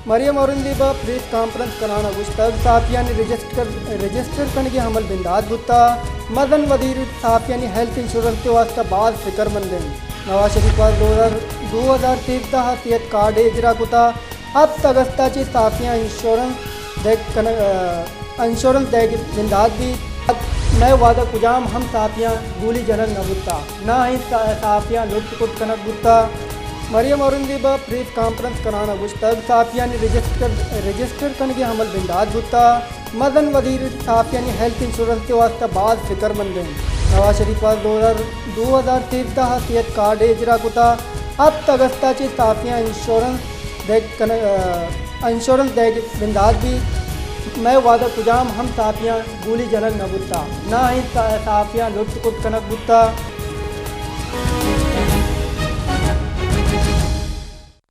مریم اورنگزیب ءَ press conference کنان ءَ گوشتگ، صحافیانی رجسٹر، رجسٹر کنگ ءِ عمل بندات بوتگ، مزن وزیر صحافیانی ہیلتھ انشورنس ءِ واستہ باز فکر مند اِنت۔ نواز شریف ءَ دو ہزار، دو ہزار سیزدہ ءَ صحت کارڈ اجرا کتگ، ہپت اگست ءَ چہ صحافیاں انشورنس دیگ کنگ، ءَ، انشورنس دیگ بندات بیت۔ مئے وعدہ کجام ہم صحافیاں گولی جنگ نہ بوتگ، نہ ہی صحافیاں لٹ کٹ کنگ بوتگ۔ مریم اورنگزیب ءَ پریس کانفرنس کنان ءَ گوشتگ، صحافیانی رجسٹر، رجسٹر کنگ ءِ عمل بندات بوتگ، مزن وزیر صحافیانی ہیلتھ انشورنس ءِ واستہ باز فکر مند اِنت۔ نواز شریف ءَ دو ہزار، دو ہزار سیزدہ ءَ صحت کارڈ اجرا کتگ، ہپت اگست ءَ چہ صحافیاں انشورنس دیگ کنگ، ءَ، انشورنس دیگ بندات بیت۔ مئے وعدہ کجام ہم صحافیاں گولی جنگ نہ بوتگ، نہ ہی صحافیاں لٹ کٹ کنگ بوتگ۔